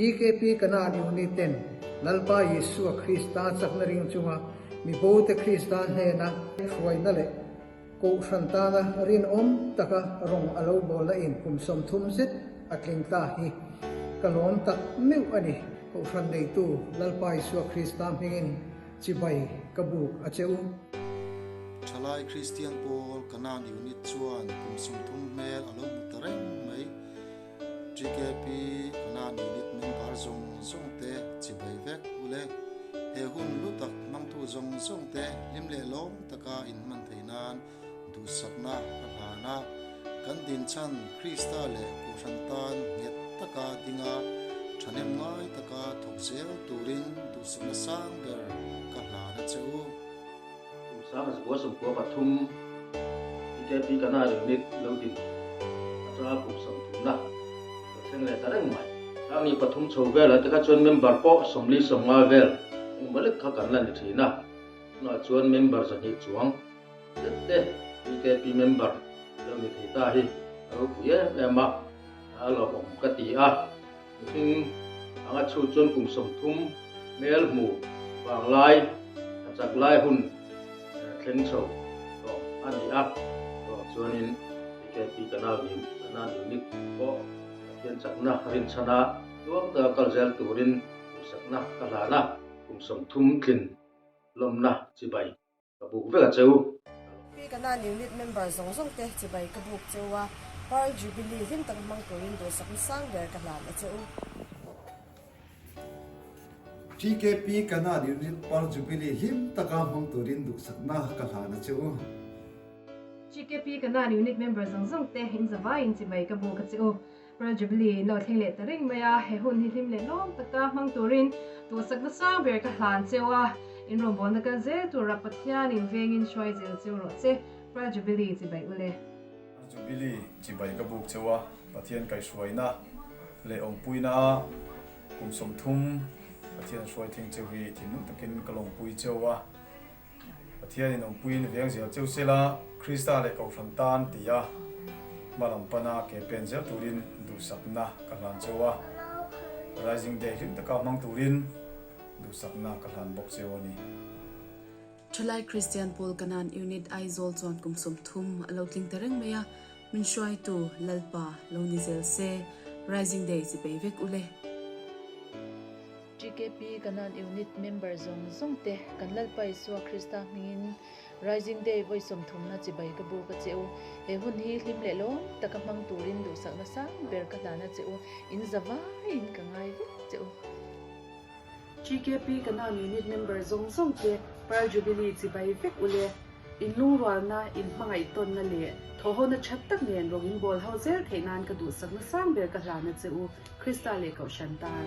TKP Kanaan Unit ten Lalpa Isua Krista chakna ring chunga mibote Krista hnena hruaina leh Kohhran tana rinawm taka rawng a lo bawlna in kum 30 zet a tling ta hi ka lawm tak meuh a ni. Kohhran neitu Lalpa Isua Krista hmingin chibai ka buk a che u. Thalai Kristian Pawl Kanan Unit chuan kum 30 hmel a lo hmu ta reng mai. TKP Kanan Unit member zawng zawng te chibai vek u le. He hun lu tak hmangtu zawng zawng te hlim leh lawm taka inhman theih nan duhsakna ka hlan a. Kan dinchhan Krista leh Kohhran tan nghet taka ding a, thahnem ngai taka thawk zel turin duhsakna sang ber ka hlan a che u. Kum 1993 TKP Kana Unit lo din atanga kum sawmthumna lo thleng leh ta reng mai. Tlangni pathum chho velah te kha chuan member pawh 40, 50 vel engemaw lek kha kan la ni thin a. Tunah chuan member 200 chuang zet te TKP member lo ni thei ta hi a ropui em em a, a lawmawm ka ti a. Mihring anga chhut chuan kum 30 hmel hmu vanglai a chak lai hun thleng chho tawh a ni a, chuvang chuanin TKP Canal Canal Unit pawh Pathian chakna rinchhana tluang taka kal zel turin duhsakna ka hlan a, kum 30 tlin lawmna chibai ka buk vek a che u. Pi Kanan Unit member zawng zawng te chibai ka buk che u a, Pearl Jubilee hlim tak hmang turin duhsakna sang ber ka hlan a che u. TKP Kanan Unit Pearl Jubilee hlim taka hmang turin duhsakna ka hlan a che u. TKP Kanan Unit member zawng zawng te in zavaiin chibai ka buk a che u. Pearl Jubilee in lo thleng leh ta reng mai a, he hun hi hlim leh lawm taka hmang turin duhsakna sang ber ka hlan cheu a, in rawngbawlna kal zel tura Pathianin vengin hruai zel cheu rawh che, Pearl Jubilee chibai u le. Pearl Jubilee chibai ka buk cheu a, Pathian kaihhruaina leh awmpuina a kum 30 Pathian hruai thing cheu hi thinlung takin ka lawmpui cheu a. Pathianin awmpuiin veng zel cheu sela, Krista leh Kohhran tan ti a hma lam pana ke pen zel turin duhsakna ka hlan cheu a, Rising Day hlim taka hmang turin duhsakna ka hlan bawk cheu a ni. Thalai Kristian Pawl Kanan Unit Aizawl chuan kum 30 a lo tling ta reng mai a, min hruaitu Lalpa lo ni zel se, Rising Day chi bei vek u le. TKP Kanan Unit member zawng zawng te kan Lalpa Isua Krista hmingin Rising Day vawi sawmthumna chibai ka buk a che u. He hun hi hlim leh lawm taka hmang turin duhsakna sang ber ka hlan a che u. In za vaiin ka ngai vek che u. TKP Kanan Unit member zawng zawng te Pearl Jubilee chibai vek u le. In lungrualna, in hmangaih tawnna leh thawhhona that tak nen rawng in bawl ho zel theih nan ka duhsakna sang ber ka hlan a che u. Krista leh Kohhran tan.